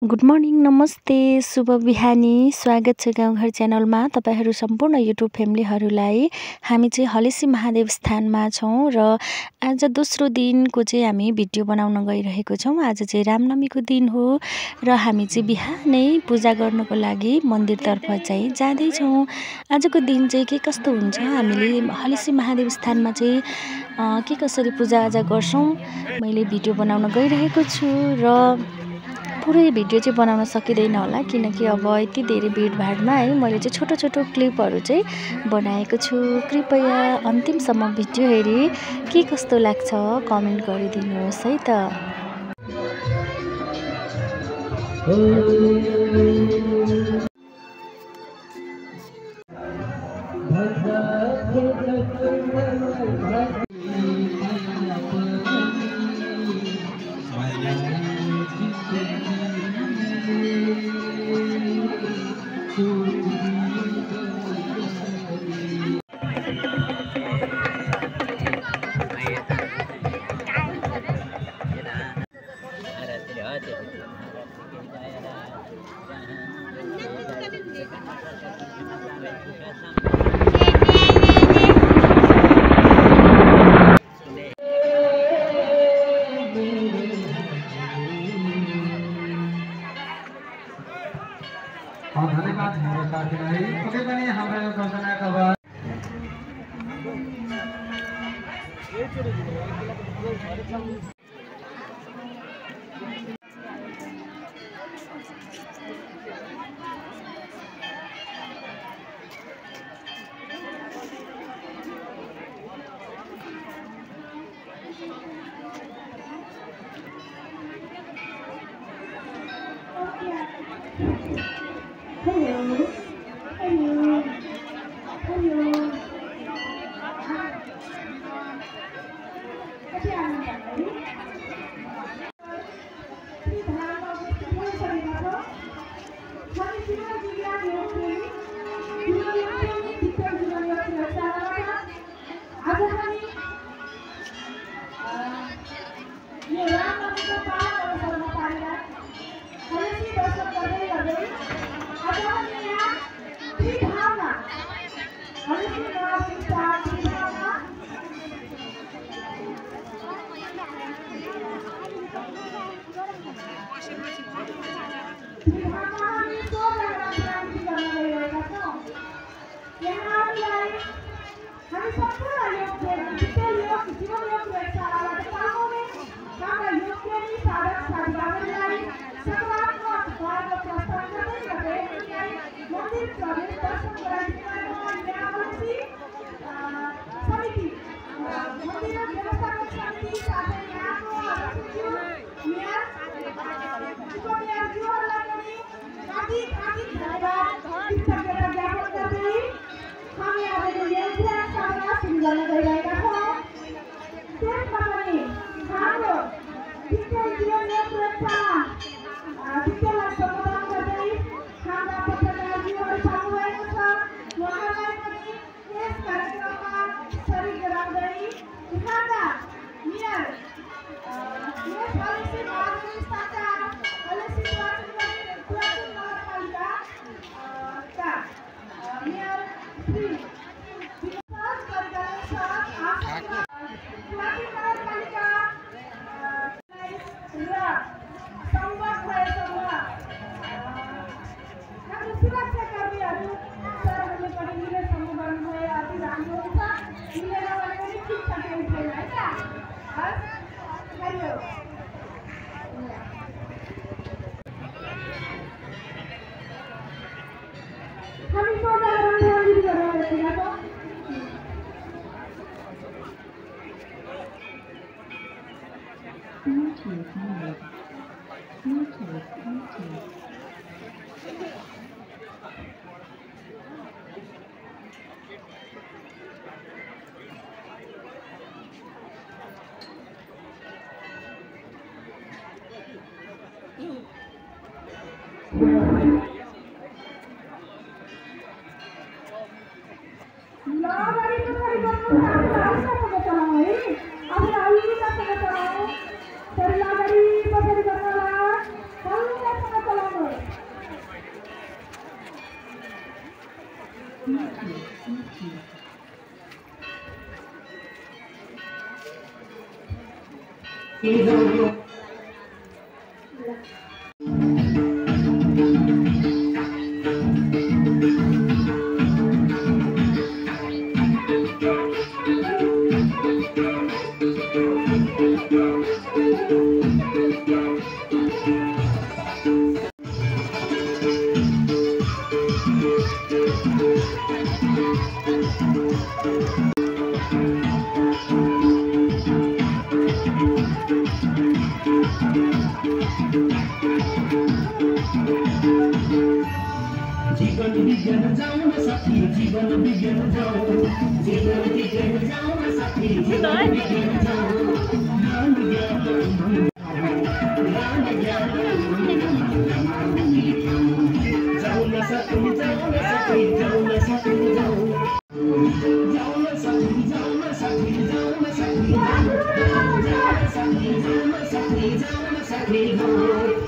Good morning, नमस्ते, शुभ बिहानी। स्वागत छ गाउँघर च्यानलमा तपाईहरू सम्पूर्ण युट्युब फ्यामिलीहरूलाई। हामी चाहिँ हलेसी महादेव स्थानमा छौँ र आज दोस्रो दिनको चाहिँ हामी भिडियो बनाउन गइरहेको छौँ। आज चाहिँ रामनवमीको दिन हो र हामी चाहिँ बिहानै पूजा गर्नको लागि मन्दिरतर्फ चाहिँ जाँदैछौँ। आजको दिन चाहिँ के कस्तो हुन्छ, हामीले हलेसी महादेव स्थानमा चाहिँ के कसरी पूजाआजा गर्छौँ, मैले भिडियो बनाउन गइरहेको छु र पुरै भिडियो चाहिँ बनाउन सकिँदैन होला, किनकि अब यति धेरै भिडभाडमा है मैले चाहिँ छोटो छोटो क्लिपहरू चाहिँ बनाएको छु। कृपया अन्तिमसम्म भिडियो हेरी के कस्तो लाग्छ कमेन्ट गरिदिनुहोस् है त। धन्यवाद हाम्रो साथीलाई। पक्कै पनि हाम्रो योजनाका बाद Terima kasih. जीवन विज्ञान जाऊँ न साथी जीवन विज्ञान जाऊँ जीवन विज्ञान जाऊँ न साथी जीवन विज्ञान जाऊँ ज्ञान ज्ञान जाऊँ न साथी जाऊँ न साथी जाऊँ न साथी जाऊँ जाऊँ न साथी जाऊँ न साथी जाऊँ न साथी जाऊँ न साथी जाऊँ न साथी जाऊँ न साथी जाऊँ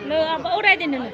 Lo अब उडाइदिनु ल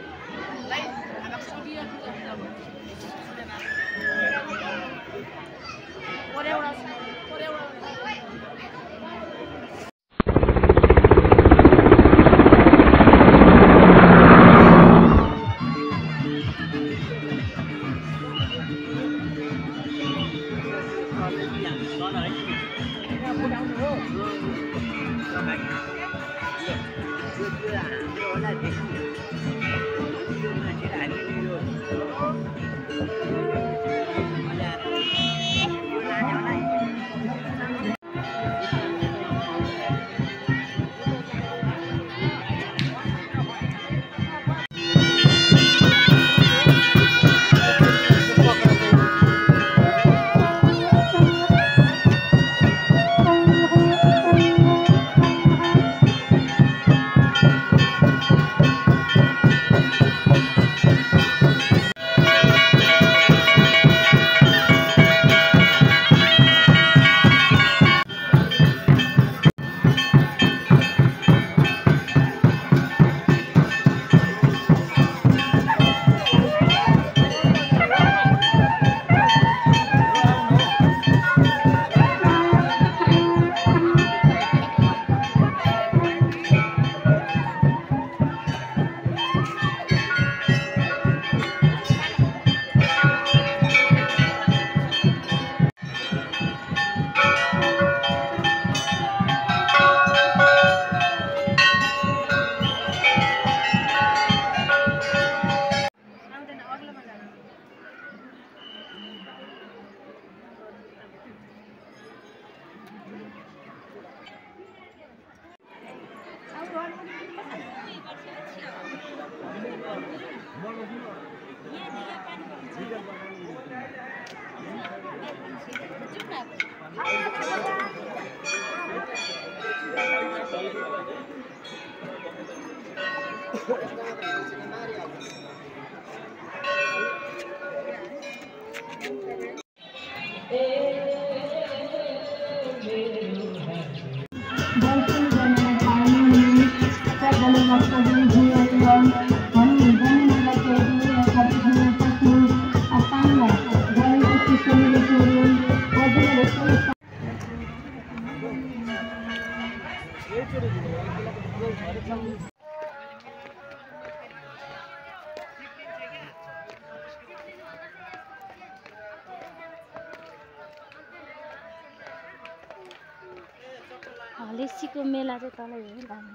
हलेसीको मेला चाहिँ तल हेरि दामी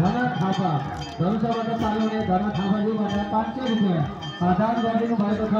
धन थापा धनुषाबाट पाल्ने धन थापाजी भनेर 500 रुपैयाँ दान गरिदिनु भएको छ।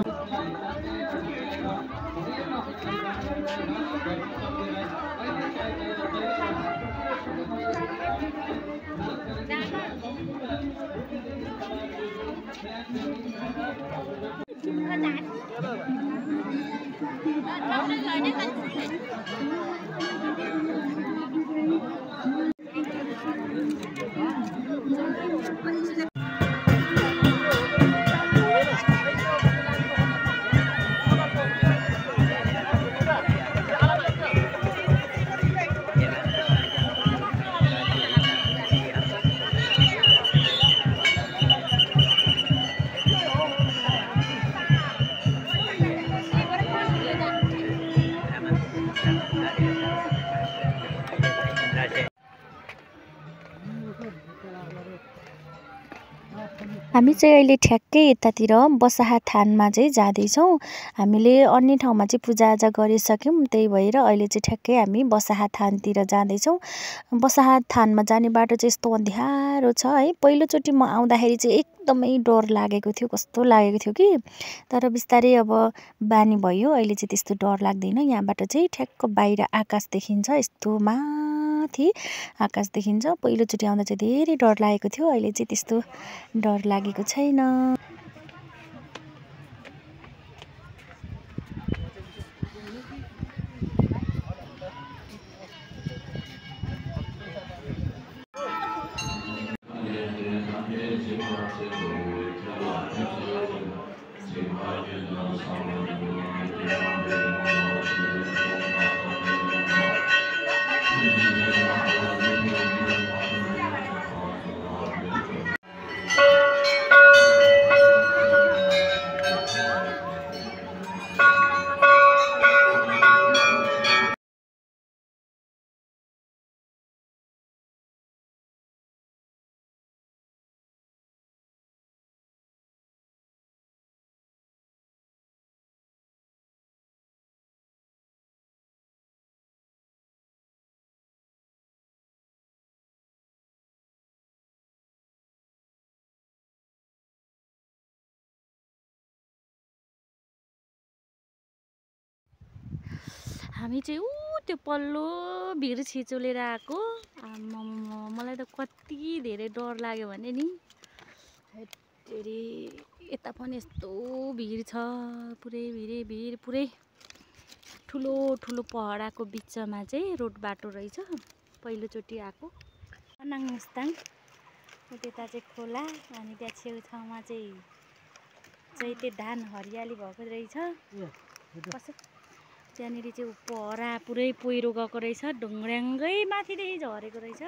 हामी चाहिँ अहिले ठ्याक्कै यतातिर बसाहा थानमा चाहिँ जाँदैछौँ। हामीले अन्य ठाउँमा चाहिँ पूजाआजा गरिसक्यौँ, त्यही भएर अहिले चाहिँ ठ्याक्कै हामी बसाहा थानतिर जाँदैछौँ। बसाहा थानमा जाने बाटो चाहिँ यस्तो अँध्यारो छ है। पहिलोचोटि म आउँदाखेरि चाहिँ एकदमै डर लागेको थियो, कस्तो लागेको थियो कि, तर बिस्तारै अब बानी भयो, अहिले चाहिँ त्यस्तो डर लाग्दैन। यहाँबाट चाहिँ ठ्याक्क बाहिर आकाश देखिन्छ, यस्तो माथि आकाश देखिन्छ। पहिलोचोटि आउँदा चाहिँ धेरै डर लागेको थियो, अहिले चाहिँ त्यस्तो डर लागेको छैन। हामी चाहिँ त्यो पल्लो भिर छिचोलेर आएको। मलाई त कति धेरै डर लाग्यो भने नि। हेरी यता पनि यस्तो भिर छ, पुरै भिर पुरै ठुलो ठुलो पहडाको बिचमा चाहिँ रोड बाटो रहेछ। पहिलोचोटि आएको अनाङ मुस्ताङ। त्यता चाहिँ खोला, अनि त्यहाँ छेउछाउमा चाहिँ चैते धान हरियाली भएको रहेछ। कसो त्यहाँनिर चाहिँ पहरा पुरै पहिरो गएको रहेछ, ढुङ्ग्याङ्गै माथिदेखि झरेको रहेछ।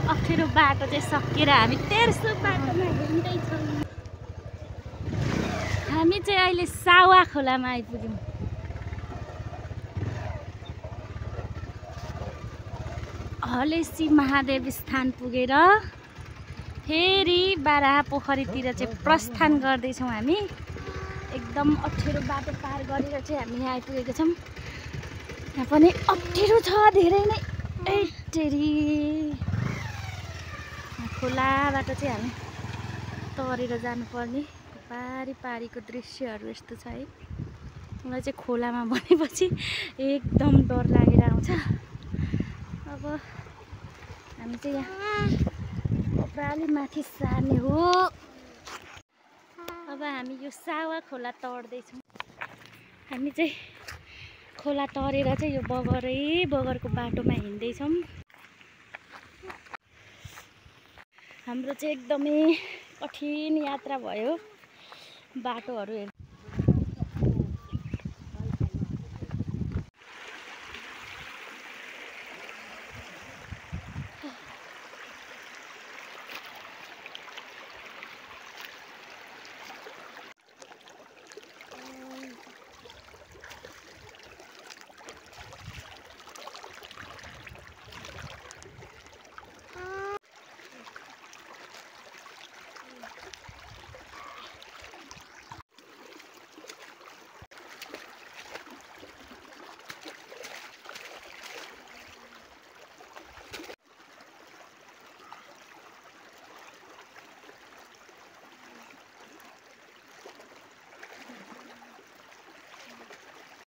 अप्ठ्यारो बाटो चाहिँ सकेर हामी तेर्सो बाटोमा हिँड्दैछौँ। हामी चाहिँ अहिले सावा खोलामा आइपुग्यौँ। हलेसी महादेव स्थान पुगेर फेरि बाराहा पोखरीतिर चाहिँ प्रस्थान गर्दैछौँ हामी। एकदम अप्ठ्यारो बाटो पार गरेर चाहिँ हामी यहाँ आइपुगेका छौँ। यहाँ पनि अप्ठ्यारो छ धेरै नै। एटेरी खोलाबाट चाहिँ हामी तरेर जानुपर्ने। पारी पारीको दृश्यहरू यस्तो छ है। मलाई चाहिँ खोलामा भनेपछि एकदम डर लागेर आउँछ। अब हामी चाहिँ यहाँ कपडा अलि माथि सार्ने हो। अब हामी यो सावा खोला तर्दैछौँ। हामी चाहिँ खोला तरेर चाहिँ यो बगरको बाटोमा हिँड्दैछौँ। हाम्रो चाहिँ एकदमै कठिन यात्रा भयो। बाटोहरू हेर्नु